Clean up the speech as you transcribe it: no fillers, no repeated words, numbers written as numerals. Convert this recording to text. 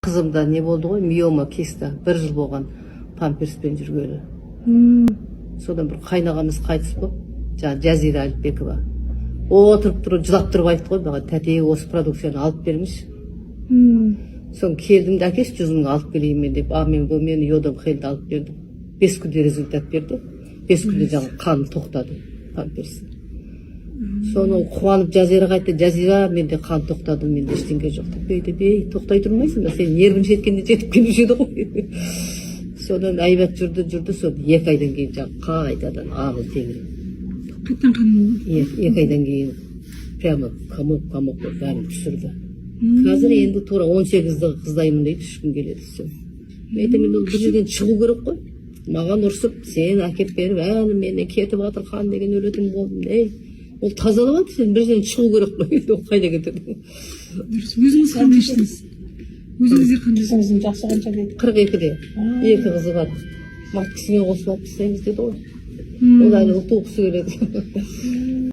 Қызымда не болды ғой, миома киста, бір жыл болған памперспен жүргелі. Содан бір қайнағамыз қайтыс болып, жаңағы Жазира Әліпбекова отырып тұрып, жылап тұрып айтты ғой маған: «Тәте, осы продукцияны алып беріңізші». Соны келдім де, әкеші, 100 000 алып келейін мен деп, а мен мен Йодом Хелді алып бердім. 5 күнде результат берді, 5 күнде жаңағы қан тоқтады памперс. Соны қуанып Жазираға айтты: «Жазира, менде қан тоқтады, менде ештеңе жоқ», — деп. Бей, ей, тоқтай тұрмайсың ба сен, нервің жеткенде жетіп келуші еді ғой. Содан әйбат жүрді, жүрді, сол 2 айдан кейін жаңағы қайтадан ағыл тегіл. Қайтадан қан. 2 айдан кейін прямо комок комок болып бәрін түсірді. Қазір енді тура 18-ді қыздаймын дейді, 3 күн келеді, все. Мен айтамын, енді ол бір жерден шығу керек қой. Маған ұрсып, сен әкеп беріп, әлі менен кетіп жатыр қан деген, өлетін болдым. Ей, ол тазалап жатыр, сен бір жерден шығу керек қой енді, ол қайда кетеді? Дұрыс. Өзіңіз қандай іштіңіз? Өзіңізде қандай? Қызыңыздың жасы қанша деді? 42-де, екі қызы бар. Маткасымен қосып алып тастаймыз деді ғой. Ол әлі туғысы келеді.